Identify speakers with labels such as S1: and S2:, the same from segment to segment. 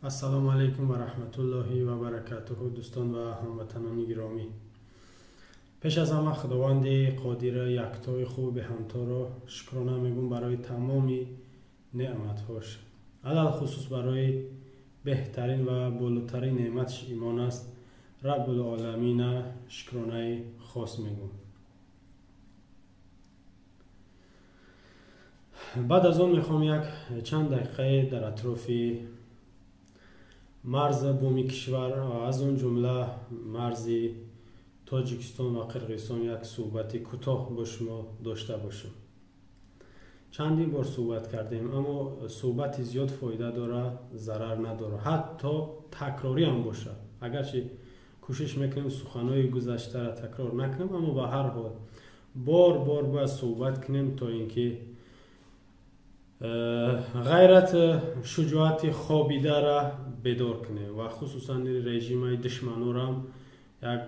S1: Ассалому алайкум ва раҳматуллоҳи ва баракатуҳу, дӯстон ва ҳамватанони гиромӣ. Пеш аз ҳама худованди қодира яктои хубу беҳамторо шукрона мегӯм барои тамоми неъматҳош, алалхусус барои беҳтарин ва болотарин неъматш имон аст. Раббулоламина шукронаи хос мегӯм. Баъд аз он мехоҳам як чанд дақиқае дар атрофи марза буми кишвар, аз он ҷумла марзи Тоҷикистон ва Қирғизистон як суҳбати кӯтоҳ бо шумо дошта бошам. Чандин бор суҳбат кардем, аммо суҳбати зиёд фоида дора, зарар надора, ҳатто такрорӣ ҳам бошад. Агарчи кӯшиш мекунем суханҳои гузаштаро такрор накунем, аммо ба ҳар ҳол бор бор бояд суҳбат кунем, то ин ки ғайрат шуҷоати хобидара бедор кунем ва хусусан режимаи душманорам як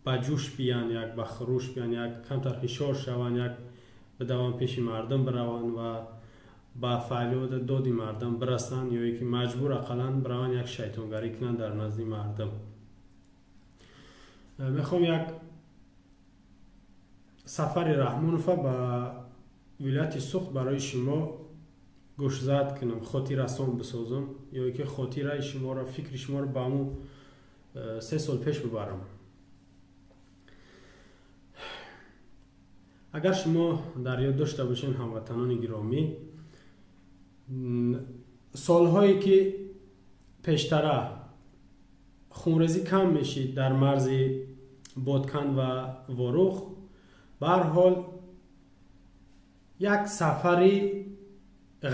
S1: ба ҷӯш биян, як ба хуруш биян, як камтар ҳишор шаванд, як бидаванд пеши мардум бираванд ва ба фарёд доди мардум бирасанд, ё ки маҷбур ақаллан бираванд як шайтонгарӣ кунанд дар назди мардум. Мехоҳам як сафари Раҳмонова ба вилояти Суғд барои шумо гӯшзад кунам, хотиррасон бисозам, ё ки хотираи шуморо, фикри шуморо ба ҳамун 3 сол пеш бибарам. Агар шумо дар ёд дошта бошед, ҳамватанони гиромӣ, солҳое ки пештара хунрезӣ кам мешид дар марзи Бодканд ва Ворух, ба ҳар ҳол як сафари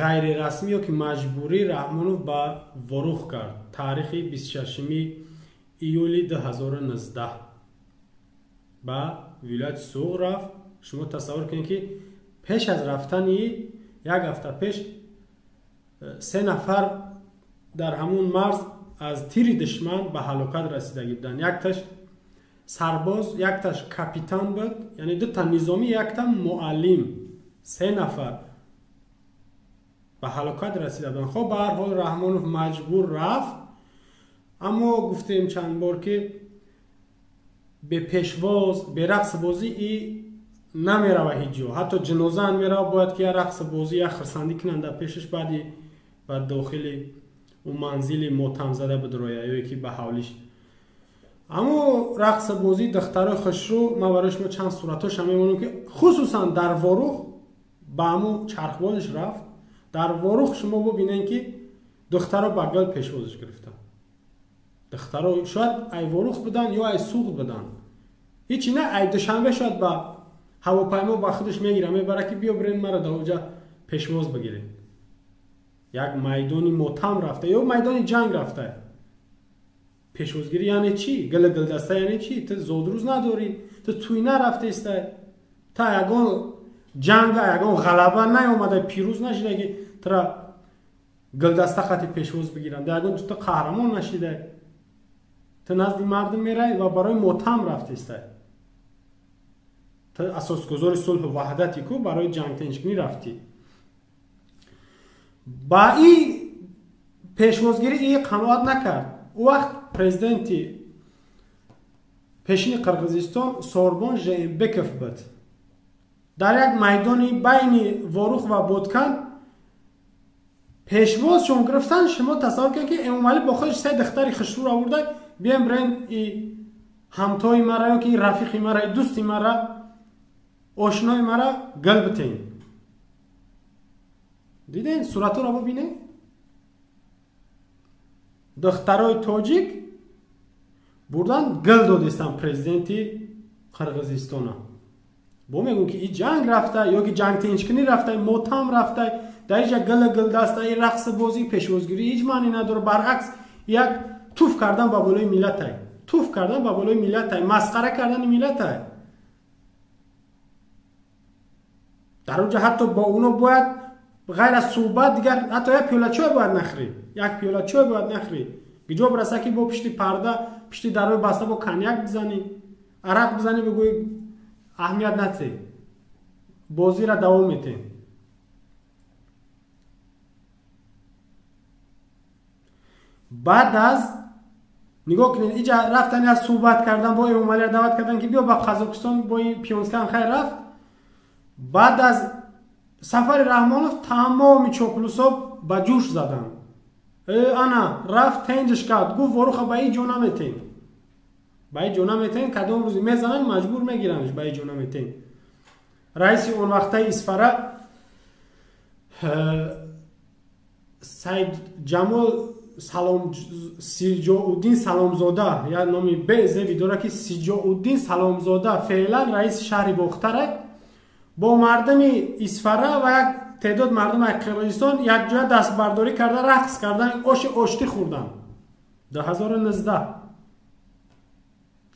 S1: ғайрирасмӣ ё ки маҷбурӣ Раҳмонов ба Ворух кард таърихи 26 июли 2019 ба вилояти Суғд рафт. Шумо тасаввур кунед, ки пеш аз рафтани як ҳафта пеш 3 нафар дар ҳамун марз аз тири душман ба ҳалокат расидагӣ буданд. Якташ сарбоз, якташ капитан буд, яъне 2 низомӣ, якта муаллим, 3 нафар ба ҳалокат расида буданд. Хоб, ба ҳар ҳол Раҳмонов маҷбур рафт, аммо гуфтем чанд бор, ки бепешвоз, берақсбозӣ и намерава ҳеҷ ҷо, ҳатто ҷиноза ҳам мерава, бояд ки як рақсбозӣ, як хирсандӣ кунанд дар пешаш, баъди ба дохили ӯ манзили мотамзада бидроя ё ки ба ҳавлиш. Аммо рақсбозии духтарои хушрӯ, ман барои шумо чанд суратҳоша мемонам, ки хусусан дар Ворух ба ҳамун чархбозиш рафт. Дар Ворух шумо бубинед, ки духтаро ба гул пешвозиш гирифтанд. Духтаро шояд ай Ворух буданд ё ай Суғд буданд, ҳечи не, ай Душанбе шояд ба ҳавопаймо ба худаш мегира, мебара, ки биё бирен маро дар оҷа пешвоз бигиред. Як майдони мотам рафта ё майдони ҷанг рафта. Пешвозгирӣ яъне чӣ? Гили гилдаста яъне чӣ? Ту зодрӯз надорӣ, ту тӯй нарафтеста, та ягон ҷанга, ягон ғалаба наёмада, пирӯз нашида, ки тура гилдаста қати пешвоз бигиранд, ягон ту қаҳрамон нашида. Ту назди мардум мерай ва барои мотам рафтеста. Ту асосгузори сулҳу ваҳдати ку барои ҷангтинҷкунӣ рафтӣ. Ба и пешвозгирӣ и қаноат накард. Ӯ вақт президенти пешини Қирғизистон Сорбон Жээнбеков буд. Дар як майдони байни Ворух ва Бодканд пешвозшон гирифтан. Шумо тасаввур кунед, ки Эмомалӣ бо худаш 3 духтари хушрӯ овурда, биёем бирен и ҳамтои мара ё ки и рафиқи мара, и дӯсти мара, ошинои мара гул битен. Диден суратҳоро бубинед. Духтарои тоҷик бурдан гул додистанд президенти Қирғизистона. Бо мегӯм, ки и ҷанг рафта ё ки ҷангтинҷкунӣ рафта, мотам рафта, дар иҷа гили гилдаста, и рақсбозӣ, пешвозгирӣ ҳеҷ маъне надорад. Баръакс, як туф кардан ба болои миллатай, туф кардан ба болои миллатай, масхара кардани миллатай. Дар оҷа ҳатто бо оно бояд ғайр аз суҳбат дигар ҳатто як пиёла чой бояд нахӯрӣ, як пиёла чой бояд нахӯрӣ. Гиҷо бираса, ки бо пишти парда, пишти дарои баста бо коньяк бизанӣ, арақ бизанӣ, бигӯӣ аҳамият натӣ, бозиро давом метем. Баъд аз нигоҳ кунед, иҷа рафтан аз суҳбат кардан бо Эмомалиро даъват кардан ки биё ба Қазоқистон бо Пионскан хайр рафт. Баъд аз сафари Раҳмонов тамоми чоплусо ба ҷӯш заданд. Ана рафт тенҷиш кард, гуфт Воруха ба ин ҷо наметен, ба ин ҷо наметен, кадом рӯзе мезананд маҷбур мегирандш, ба ин ҷо наметен. Раиси он вақтаи Исфара Сайд Ҷамол Сиҷоуддин Саломзода, як номи безеби дора ки Сиҷоуддин Саломзода феълан раиси шаҳри Бохтара, бо мардуми Исфара ва як теъдод мардум аз Қирғизистон якҷоя дастбардорӣ карда рақс кардан, оши оштӣ хӯрданд. 2019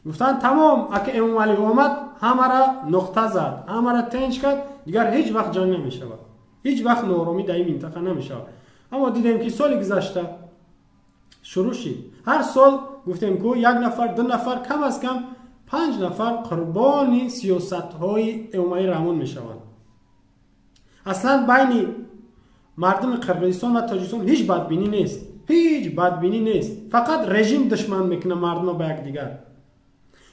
S1: гуфтанд тамом, ака Эмомалӣ омад, ҳамара нуқта зад, ҳамара тенҷ кард, дигар ҳеҷ вақт ҷанг намешавад, ҳеҷ вақт нооромӣ дар ин минтақа намешавад. Аммо дидем ки соли гузашта шурӯъ шид. Ҳар сол гуфтем ку як нафар, ду нафар, кам аз кам 5 нафар қурбони сиёсатҳои Эмомалӣ Раҳмон мешаванд. Аслан байни мардуми Қирғизистон ва Тоҷикистон ҳеҷ бадбинӣ нест, ҳеҷ бадбинӣ нест. Фақат режим душман мекунад мардумро ба якдигар.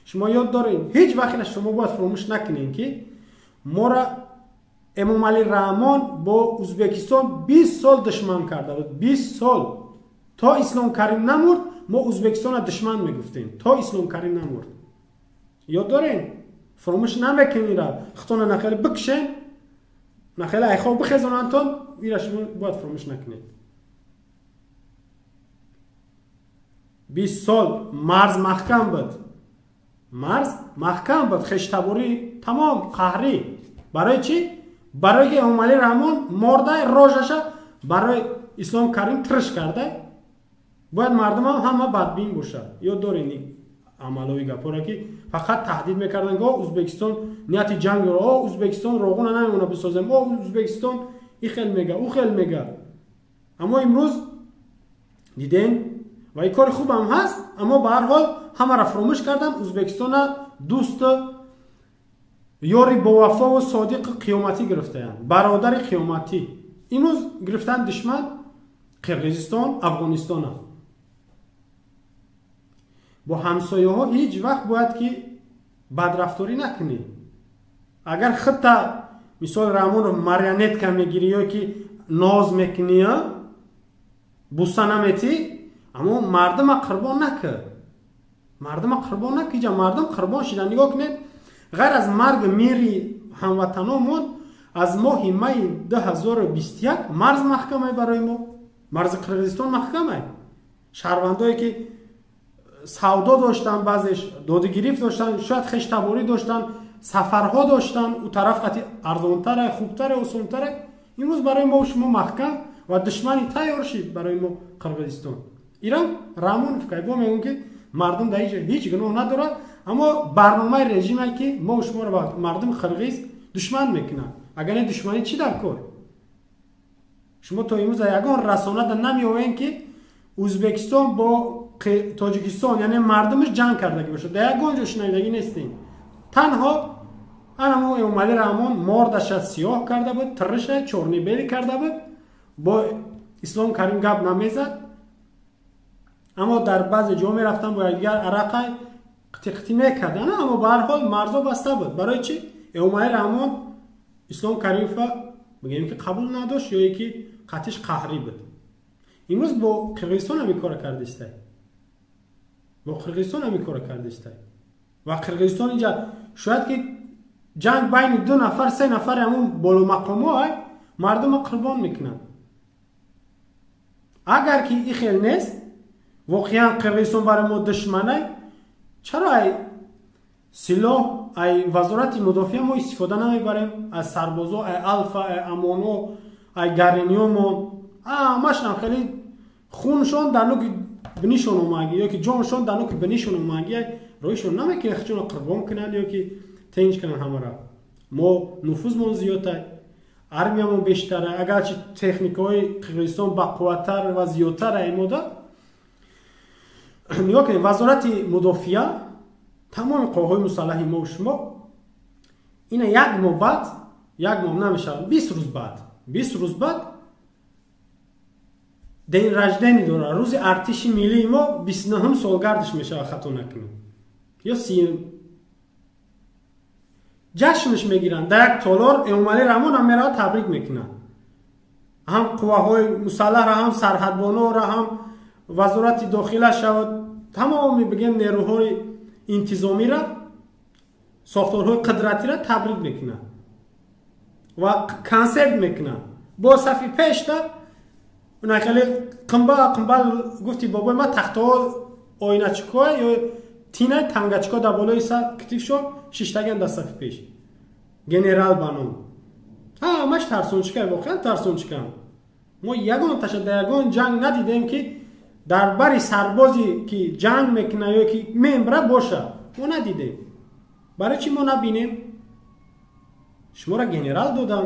S1: Шумо ёд доред, ҳеҷ вақт шумо бояд фаромӯш накунед ки мора Эмомалӣ Раҳмон бо Ӯзбекистон 20 сол душман карда буд. 20 сол то Ислом Карим намурд, мо Ӯзбекистонро душман мегуфтем. То Ислом Карим намурд. Ёд доред? Фаромӯш намекунед, худтонро нахеле бикшен, нахеле айхоб бихезонандтон, ира шумо бояд фаромӯш накунед. 20 сол марз маҳкам буд, марз маҳкам буд, хештаборӣ тамом қаҳрӣ. Барои чӣ? Барои ки Эмомалӣ Раҳмон мордай рожаша барои Ислом Карим тирш карда. Бояд мардумам ҳама бадбин бошад. Ёд доред амалҳои гапҳоро ки фақат таҳдид мекарданд ки о Ӯзбекистон нияти ҷанг дорад, о Ӯзбекистон роғуна намемона бисозем, о Ӯзбекистон и хел мега, ӯ хел мега. Аммо имрӯз дидем ва ин кори хубам ҳаст, аммо ба ҳар ҳол ҳамаро фаромӯш карданд. Ӯзбекистона дӯсту ёри бовафову содиқи қиёматӣ гирифтаанд, бародари қиёматӣ. Имрӯз гирифтан душман Қирғизистон, Афғонистона. Бо ҳамсояҳо ҳеҷ вақт бояд ки бадрафторӣ накунӣ. Агар худта мисол Раҳмонов марионетка мегирӣ ё ки ноз мекунӣ, буса наметӣ, аммо мардума қурбон накар, мардума қурбон накар. Иҷа мардум қурбон шидан. Нигоҳ кунед, ғайр аз марги мири ҳамватаномон аз моҳи майи 2021 марз маҳкамай барои мо, марзи Қирғизистон маҳкамай. Шаҳрвандое ки савдо доштанд, баъзеш додигирифт доштанд, шояд хештаборӣ доштанд, сафарҳо доштанд, ӯ тараф қати арзонтаре, хубтаре, осонтаре. Имрӯз барои мо шумо маҳкам ва душмани тайёр шид барои мо Қирғизистон. Ирам Раҳмонов кайбо мегӯям ки мардум дар ҳеҷ гуноҳ надорад, аммо барномаи режиме ки мо шуморо ба мардуми қирғиз душман мекунад. Агар не душманӣ чӣ дар кор? Шумо то имрӯз ягон расонада намеёвед ки Ӯзбекистон бо Тоҷикистон, яъне мардумаш ҷанг кардагӣ бошад. Дар ягон ҷо шунавидагӣ нестем. Танҳо анамо Эмомалӣ Раҳмон мордаша сиёҳ карда буд, тирриша чорнибелӣ карда буд, бо Ислом Карим гап намезад, аммо дар баъзе ҷо мерафтан бо якдигар арақай қитиқитӣ мекарданд, аммо ба ҳар ҳол марзо баста буд. Барои чӣ? Эмомалӣ Раҳмон Ислом Каримова бигӯем ки қабул надошт ё ки қатиш қаҳрӣ буд. Имрӯз бо Қирғизистон ҳамин кора кардистай, бо Қирғизистон ҳамин кора кардистай. Ва Қирғизистон инҷа шояд ки ҷанг байни 2 нафар 3 нафари ҳамун боломақомо мардумро қурбон мекунанд. Агар ки ин хел нест, воқеан Қирғизистон барои мо душманай, чаро ай силоҳ, ай вазорати мудофиа мо истифода намебарем? Аз сарбозо, ай Алфа, ай Амоно, ай Гариниёмо, ҳамашам хеле хуншон дар нуки бинишон омаги ё ки ҷоншон дар нуки бинишон омаги, роҳишон намекунад хичонро қурбон кунанд ё ки тенҷ кунанд ҳамара. Мо нуфузмон зиёдтай, армиямон бештара, агарчи техникаҳои Қирғизистон бақувваттар ва зиёдтар ай мода. Нигоҳ кунед, вазорати мудофиа тамоми қувваҳои мусаллаҳи мо шумо ина як моҳ баъд, як моҳ намешавад, 20 рӯз баъд, 20 рӯз баъд день рождения дорад. Рӯзи артиши миллии мо 29 солгардиш мешавад, хато накунем. Ё 30 ҷашнш мегиранд. Дар як толор Эмомалӣ Раҳмон ҳам меравад, табрик мекунад. Ҳам қувваҳои мусаллаҳро, ҳам сарҳадбонҳоро, ҳам вазорати дохила шавад, тамоми бигем нерӯҳои интизомиро, сохторҳои қудратиро табрик мекунад ва консерт мекунад. Бо сафи пешта уна хеле қимба қимба гуфти бобои ма тахтаҳо оиначикҳо ё тинай тангачикҳо дар болои китифшо шиштаган дар сафи пеш. Генерал ба ном. Ҳамаш тарсончика, воқеан тарсончикам. Мо ягон таша дар ягон ҷанг надидем, ки дар бари сарбозе ки ҷанг мекунад ё ки мембра боша. Мо надидем. Барои чӣ мо набинем? Шуморо генерал додам.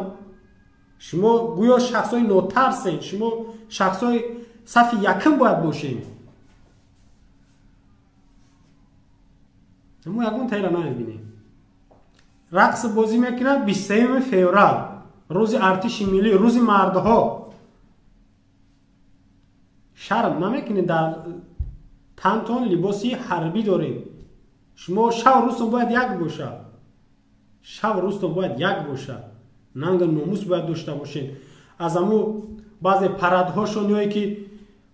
S1: Шумо гӯё шахсҳои нотарсен, шумо шахсҳои сафи якум бояд бошед. Мо ягон таира намебинем. Рақс бозӣ мекунад 23 феврал, рӯзи артиши миллӣ, рӯзи мардҳо. Шарм намекунед, дар тантон либоси ҳарбӣ доред. Шумо шав рӯзтон бояд як бошад. Шав рӯзтон бояд як бошад. Нанга номус бояд дошта бошед. Аз аму баъзе парадҳошон ё ки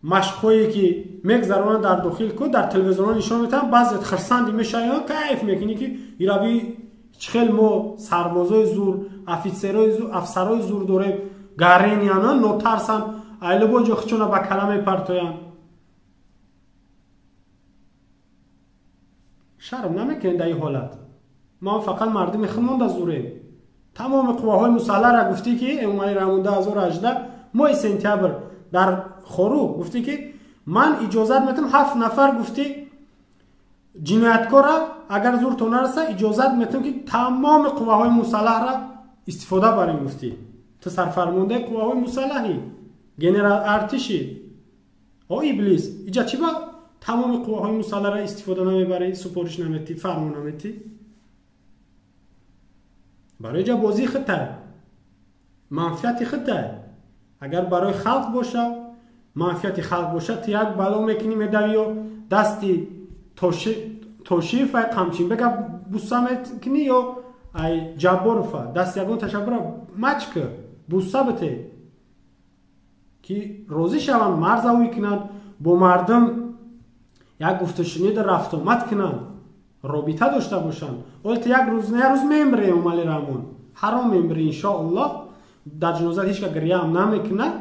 S1: машқҳое ки мегзаронанд дар дохил ку дар телевизионҳо нишон метаҳанд, баъзе хирсанди мешаванд, кайф мекунӣ ки ирави чӣ хел мо сарбозои зур, офитсерои зур, афсарои зур дорем, гарениана нотарсанд, айлибо ҷо хичона ба кала мепартоянд. Шарм намекунед дар ин ҳолат? Мо фақат мардуми худмонда зурем. Тамоми қувваҳои мусаллаҳро гуфтӣ ки Эмомалӣ Раҳмон 2018 моҳи сентябр дар Хоруғ гуфтӣ ки ман иҷозат метам 7 нафар гуфтӣ ҷинояткорро агар зуртон нараса иҷозат метам ки тамоми қувваҳои мусаллаҳро истифода барем гуфтӣ. Ту сарфармондаи қувваҳои мусаллаҳӣ, генерал артиши. О иблис, иҷа чӣ ба тамоми қувваҳои мусаллаҳро истифода намебарӣ, супориш наметӣ, фармон наметӣ? Барои ҷа бозии худтай, манфиати худтай. Агар барои халқ боша, манфиати халқ боша, ту як бало мекунӣ, медавӣ ё дасти Тошиев ай Қамчинбека буса мекунӣ ё ай Ҷабборова дасти ягон ташаббура мач кӣ, буса бите, ки розӣ шаванд, марзавӣ кунанд, бо мардум як гуфтушунида рафтомад кунанд, робита дошта бошанд. Ҳоло ту як рӯз на як рӯз мемирӣ, Эмомалӣ Раҳмон, ҳаром мемирӣ иншоаллоҳ. Дар ҷанозат ҳеч кас гиряам намекунад,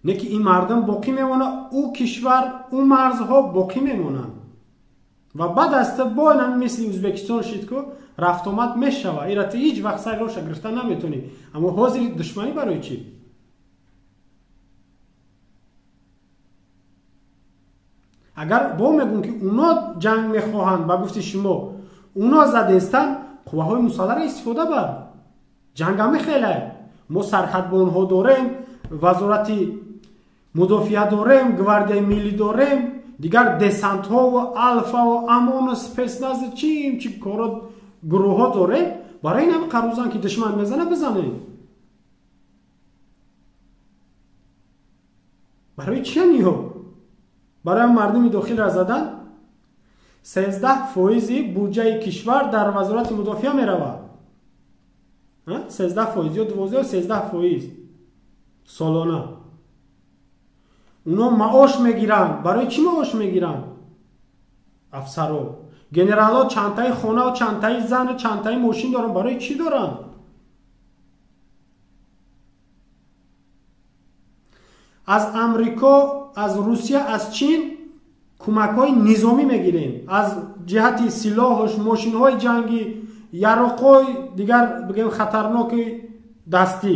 S1: не ки ин мардум боқӣ мемонад, ӯ кишвар, ӯ марзҳо боқӣ мемонанд. Ва баъд аз ту бо ин мисли Ӯзбекистон шид ку рафтомад мешавад. Ира ту ҳеҷ вақт сари роша гирифта наметонӣ. Аммо ҳозир душманӣ барои чӣ? Агар бо мегӯм ки уно ҷанг мехоҳанд, ба гуфти шумо уно задестанд, қувваҳои мусаллаҳро истифода бар. Ҷанга мехелай. Мо сарҳадбонҳо дорем, вазорати мудофиа дорем, гвардияи миллӣ дорем, дигар десантҳо ва алфа ва амону спецназ чим чи коро гурӯҳҳо дорем. Барои ин ҳама қарузан ки душман мезана бизанем. Барои чия ниҳо? Барои мардуми дохилро задан 13% буҷаи кишвар дар вазорати мудофиа меравад. 13% ё 12 ё 13% солона. Уно маош мегиранд. Барои чӣ маош мегиранд? Афсаро, генералҳо чандтаи хона, чандтаи зан, чандтаи мошин доранд. Барои чӣ доранд? Аз Амрико, аз Русия, аз Чин кӯмакҳои низомӣ мегирем. Аз ҷиҳати силоҳш, мошинҳои ҷангӣ, яроқҳои дигар бигем хатарноки дастӣ,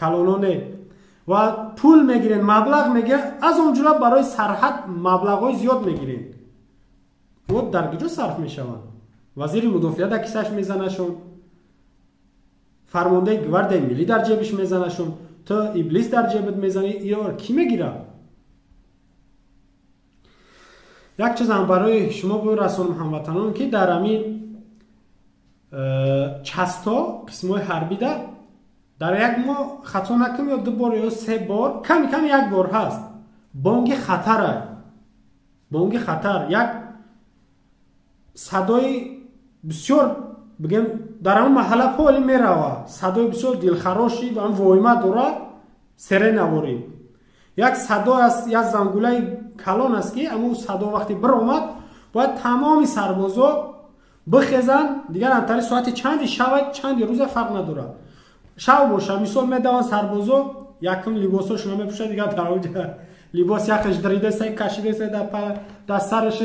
S1: калононе ва пул мегирем, маблағ мегирем. Аз он ҷумла барои сарҳад маблағҳои зиёд мегирем. О дар куҷо сарф мешаванд? Вазири мудофиа дар кисаш мезанашон, фармондаи гвардияи миллӣ дар ҷебиш мезанашон, ту иблис дар ҷебат мезанӣ. Иёр кӣ мегирад? Як чизам барои шумо бирасонам ҳамватанон, ки дар ҳамин часто қисмҳои ҳарбида дар як моҳ хато накунем ё 2 бор ё 3 бор, ками ками як бор ҳаст, Бонги хатара, бонги хатар як садои бисёр бигем дар ҳамон маҳалла поли мерава, садои бисёр дилхароши ва воҳима дора, сиренаворӣ. Як садо аст, як зангулаи калон аст, ки ҳамун садо вақте биромад, бояд тамоми сарбозо бихезанд. Дигар антари соати чанди шава, чанди рӯза фарқ надорад. Шав боша, мисол медаванд сарбозо, якум либосошона мепӯшад, дигар дар онҷа либос якаш даридасай, кашидасай, дар сараш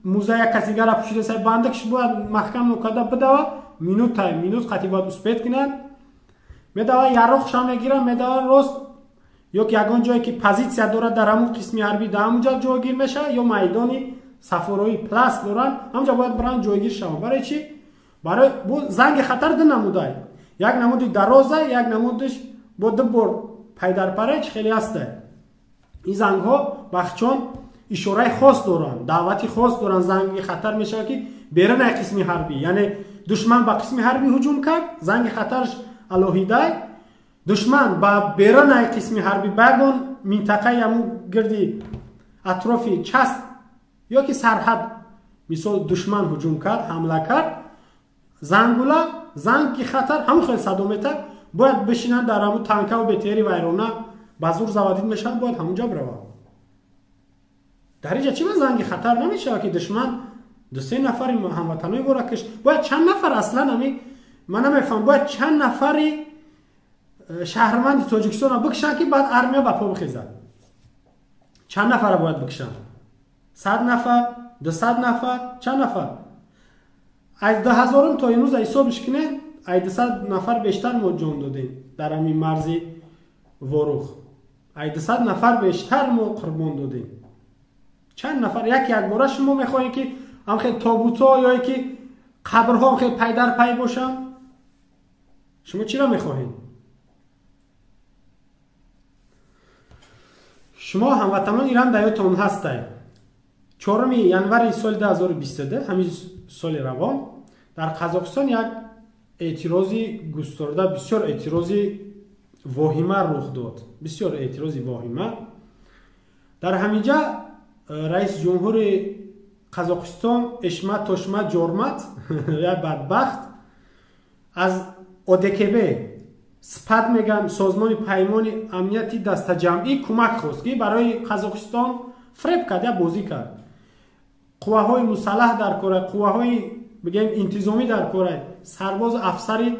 S1: муза як каси дигара пӯшидасай, бандакш бояд маҳкам нокарда бидава, минутай минут қати бояд успеть кунад. Медава, яроқша мегирад, медава рост ё ки ягон ҷое ки позитсия дорад дар ҳамун қисми ҳарбӣ, дар ҳамунҷа ҷойгир мешавад, ё майдони сафорои пласт доранд, ҳамунҷа бояд биранд ҷойгир шаванд. Барои чӣ? Барои занги хатар ду намудай, як намуди дароза, як намудиш бо ду бор пайдарпара чӣ хеле ҳастай. Ин зангҳо бахчон ишораи хос доранд, даъвати хос доранд. Занги хатар мешавад, ки берун аз қисми ҳарбӣ, яъне душман ба қисми ҳарбӣ ҳуҷум кард, занги хатарш алоҳидай. Душман ба берун аз қисми ҳарбӣ, ба ягон минтақаи ҳамун гирди атрофи част ё ки сарҳад, мисол, душман ҳуҷум кард, ҳамла кард, зангула, занги хатар ҳамун хел садо метад, бояд бишинанд дар ҳамун танкаву БТРи вайрона, ба зур заводить мешаванд, бояд ҳамунҷа бираванд. Дар инҷа чӣ ба занги хатар намешавад, ки душман ду-се нафари ҳамватанои бора киш? Бояд чанд нафар аслан, ами ман намефаҳмам, бояд чанд нафари шаҳрванди Тоҷикистонро бикушанд, ки баъд армия ба по бихезад? Чанд нафара бояд бикушанд? 100 нафар, 200 нафар, чанд нафар? Аз 2000 то имрӯз ҳисобиш кунед, ай 200 нафар бештар мо ҷон додем дар ҳамин марзи Ворух, ай 200 нафар бештар мо қурбон додем. Чанд нафар як якбора шумо мехоҳед, ки ҳамхел тобутҳо ё ки қабрҳо ҳамхел пайдар пай бошанд? Шумо чиро мехоҳед? Шумо ҳамватанон, Иран дар ёдтон ҳастай, 4 январи соли 2022, ҳамин соли равон, дар Қазоқистон як эътирози густурда, бисёр эътирози воҳима рух дод, бисёр эътирози воҳима. Дар ҳаминҷа раиси ҷумҳури Қазоқистон Эшмат Тошмат Ҷормат, як бадбахт, аз ОДКБ СПАД меган, созмони паймони амнияти дастаҷамъӣ, кӯмак хост, ки барои Қазоқистон фреб кард, як бозӣ кард. Қувваҳои мусаллаҳ дар кора, қувваҳои бигем интизомӣ дар кора, сарбоз, афсари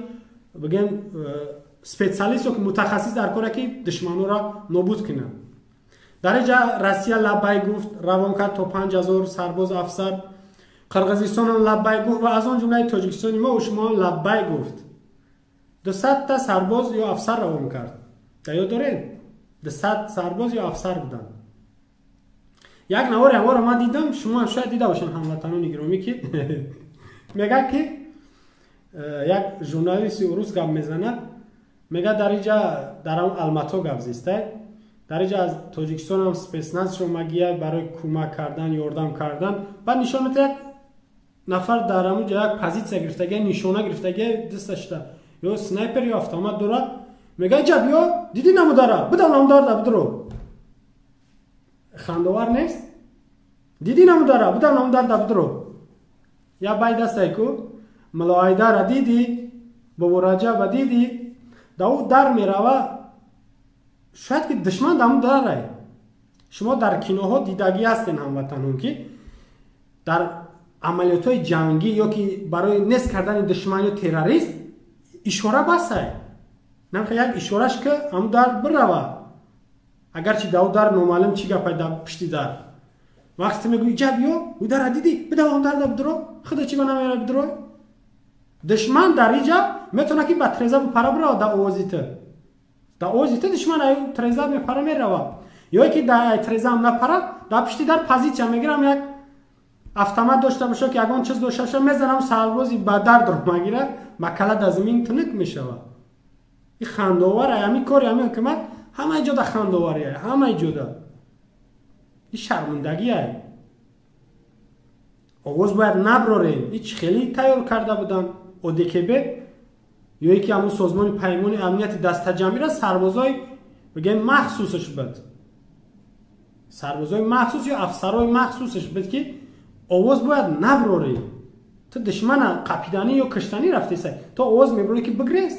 S1: бигем специалист ки мутахассис дар кора, ки душманонро нобуд кунад. Дар инҷа Россия лаббай гуфт, равон кард то 5000 сарбоз, афсар. Қирғизистонам лаббай гуфт ва аз он ҷумлаи Тоҷикистони мо шумо лаббай гуфт, 200 та сарбоз ё афсар равон кард. Дар ёд доред, 200 сарбоз ё афсар буданд. Як навори ҳаморо ман дидам, шумо шояд дида бошед, ҳамватанони гиромӣ, ки мегӯяд, ки як журналисти урус гап мезанад, мегӯяд, дар инҷа дар ҳамон Алмато гап зистай, дар инҷа аз Тоҷикистонам спецназ омагия барои кӯмак кардан, ёрдам кардан. Баъд нишон медиҳад, як нафар дар ҳамон ҷо як позитсия гирифтагия, нишона гирифтагия, дасташда ё снайпер ё автомат дорад. Мегӯяд, инҷа биё, дидӣ намудара, бидав намударда бидро. Хандовар нест? Дидӣ намудара, бидав намударда бидро. Я бай дастай ку Мулоайдара дидӣ, Бобораҷаба дидӣ, да ӯ дар мерава, шояд ки душман дар ҳамун дарай. Шумо дар киноҳо дидагӣ ҳастен, ҳамватанон, ки дар амалиётҳои ҷангӣ ё ки барои нест кардани душман ё террорист ишора басай. Намхе як ишораш, ки ҳамун дар бирава, агарчи дар ӯ дар номаълум чӣ гапай дар пушти дар. Вақте мегӯӣ, иҷа биё, ӯ дара дидӣ, бидав ҳамун дарда бидро, худо чӣ ба намера бидро. Душман дар иҷа метавонад, ки ба треза бипара бирава. Дар овози ту, дар овози ту душман ай треза мепара мерава, ё ки дар трезаам напара, дар пушти дар позитсия мегирам, як автомат дошта боша, ки ягон чиз дошта боша, мезанам, сарбози ба дард магира, макала дар замин тунук мешавад. И хандовар ҳамин кори ҳамин ҳукумат ҳамаи ҷода хандовария, ҳамаи ҷода и шармандагия. Овоз бояд наброрем. Ҳеч хеле тайёр карда буданд ОДКБ ё ки ҳамун созмони паймони амнияти дастаҷамъиро, сарбозои бигем махсусаш буд. Сарбозои махсус ё афсарои махсусаш буд ки овоз бояд наброрӣ. Ту душмана қапиданӣ ё киштанӣ рафтесай, то овоз меброрӣ ки бигрез.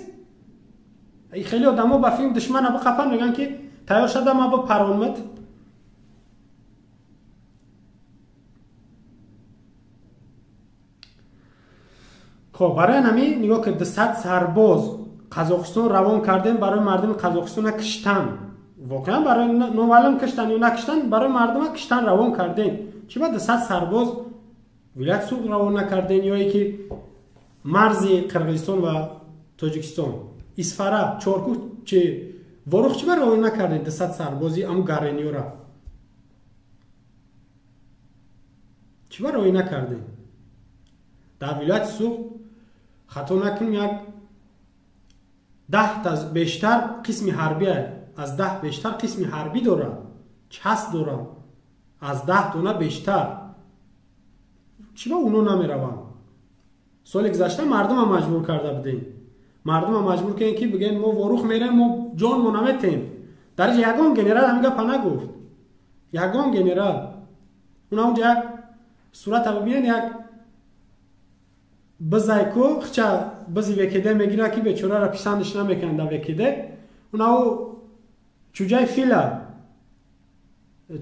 S1: Хеле одамо ба филм душмана биқапан, мегӯянд ки тайёр шуда ма бипаронмад. Хоб, барои ҳамин нигоҳ ки 200 сарбоз Қазоқистон равон кардем барои мардуми Қазоқистона киштан. Воқеан барои номаълум киштан ё накиштан, барои мардума киштан равон кардем. Чӣ ба 200 сарбоз вилоят Суғд равон накардем ё ки марзи Қирғизистон ва Тоҷикистон, Исфара, Чоркӯҳ, чи Ворух чӣ ба равон накардем 200 сарбози аму гарениёра? Чӣ ба равон накардем? Дар вилояти Суғд хато накунем, як 10 та бештар қисми ҳарбӣ, аз 10 бештар қисми ҳарбӣ дорад, част дорад, аз 10 дона бештар. Чӣ ба уно намераванд? Соли гузашта мардума маҷбур карда будем. Мардума маҷбур кардем ки бигӯем мо Ворух мерем, мо ҷонмо наметем. Дар инҷа ягон генерал ҳамин гапа нагуфт. Ягон генерал. Уна онҷа як сурата бибинед, як бизайку хча бизи векеде мегира ки бечорара писандиш намекунанд дар векеде. Унау чуҷаи фила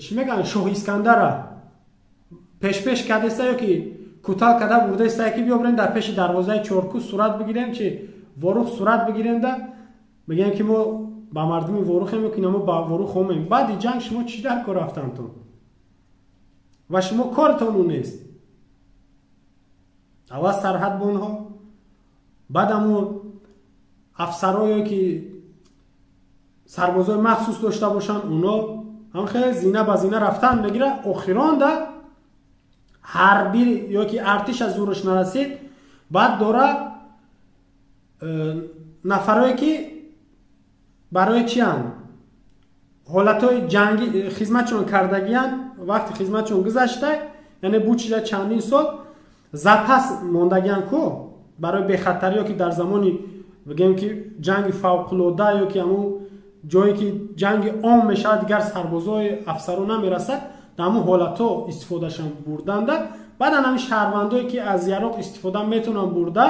S1: чӣ мегӯянд, шоҳ Искандара пешпеш кардеста ё ки кутал карда бурдаеста ки биё бирем дар пеши дарвозаи Чоркӯ сурат бигирем, чи Ворух сурат бигирем, да мегӯем ки мо ба мардуми Ворухем ё ки мо ба Ворух омем. Баъди ҷанг шумо чӣ дар кор рафтантон? Ва шумо кортон у нест. Аввал сарҳадбонҳо, баъд аму афсарое ки сарбозои махсус дошта бошанд, уно ҳам хеле зина ба зина рафтан мегирад. Охирон да ҳарбӣ ё ки артиш аз зураш нарасид, баъд дора нафарое ки барои чиянд, ҳолатҳои ҷангӣ хизматшон кардагиянд, вақти хизматшон гузашта, яъне бучида чандин сол запас мондагиянд ку барои бехатарӣ ё ки дар замони бигӯем ки ҷанги фавқулода ё ки ҳамун ҷое ки ҷанги ом мешавад, дигар сарбозои афсаро намерасад, дар ҳамун ҳолатҳо истифодашон бурданда. Баъдан ҳамин шаҳрвандое ки аз яроқ истифода метавонанд бурда,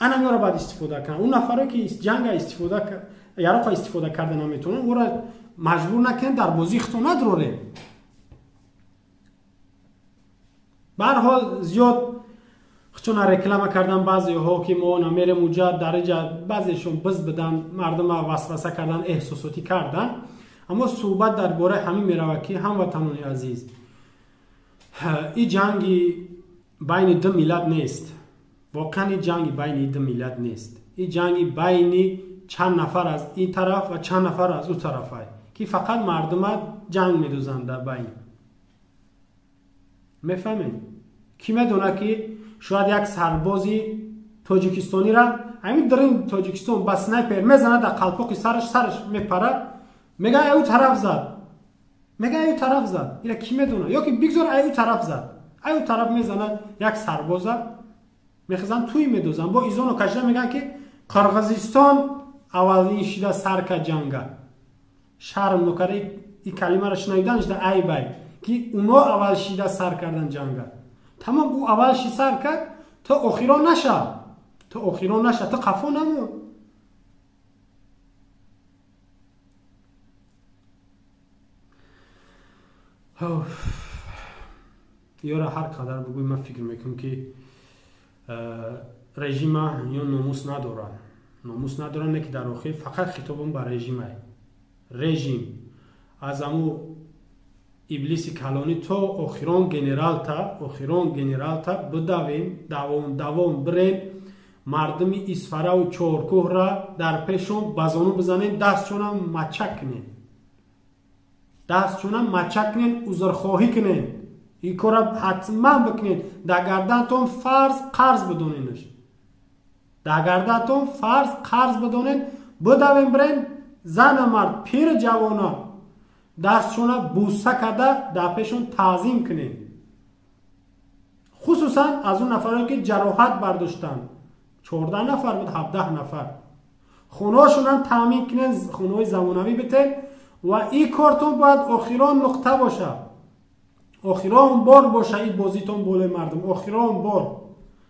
S1: анамёро баъд истифода кунанд. Он нафаре ки ҷанга истифода яроқа истифода карда наметавонанд, ӯро маҷбур накунед, дар бозии худтон надроред. Ба ҳар ҳол зиёд чун реклама кардан баъзеҳо ки мо намерем уҷа, дар иҷа баъзешон биз бидан, мардума васваса кардан, эҳсосотӣ кардан. Аммо суҳбат дар бораи ҳамин меравад ки ҳамватанони азиз, ин ҷанги байни ду миллат нест. Воқеан ин ҷанги байни ду миллат нест. Ин ҷанги байни чанд нафар аз ин тараф ва чанд нафар аз ӯ тарафай, ки фақат мардума ҷанг медозанд дар байн. Мефаҳмед? Кӣ медонад ки шояд як сарбози тоҷикистонира ҳамин дарин Тоҷикистон ба снайпер мезанад дар қалпоқи сараш, сараш мепарад, мега ай ӯ тараф зад, мега ай ӯ тараф зад. Ира кӣ медонад? Ё ки бигзор ай ӯ тараф зад, ай ӯ тараф мезанад як сарбоза, мехезанд туй медозанд, бо изоно кашида мегӯянд ки Қирғизистон аввалин шида сар кард ҷанга. Шарм нокарда ин калимаро шунавиданаш да айбай ки уно аввал шида сар кардан ҷанга. Тамом, ӯ аввал ши сар кард, то охирон наша, то охирон наша, то қафо намон. Ёра ҳар қадар бигӯй, ман фикр мекунам ки режима ё номус надорад. Номус надорад, не ки дар охир фақат хитобам ба режимай. Режим аз аму иблиси калонӣ то охирон генералта, охирон генералта бидавем, давом давом бирем, мардуми Исфараву Чоркӯҳра дар пешон ба зону бизанем, дастшонам мачак кунем, дастшонам мачак кунем, узрхоҳӣ кунем. Ин корра ҳатман бикунед, дар гардантон фарз қарз бидоненаш, дар гардантон фарз қарз бидонед. Бидавем бирем, зана мард, пир ҷавона дастшона буса карда дар пешон таъзим кунем. Хусусан аз он нафаре ки ҷароҳат бардоштанд, 14 нафар буд, 17 нафар. Хонаҳошонам таъмин кунен, хонаҳои замонавӣ битен, Ва ин кортон бояд охирон нуқта боша, охирон бор боша ин бозитон болои мардум, охирон бор.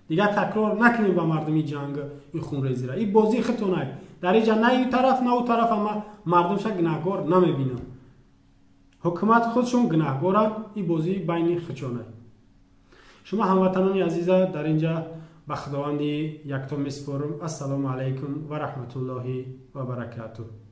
S1: Дигар такрор накунем ба мардуми ҷанг ин хунрезира. Ин бозии худтонай. Дар инҷа на ин тараф, на ӯ тараф, ама мардумша гунаҳгор намебинам. Ҳукумат худшон гунаҳгоранд, ин бозии байни худшонай. Шумо ҳамватанони азиза дар инҷа ба Худованди якто месупорам. Ассалому алайкум ва раҳматуллоҳи ва баракатуҳ.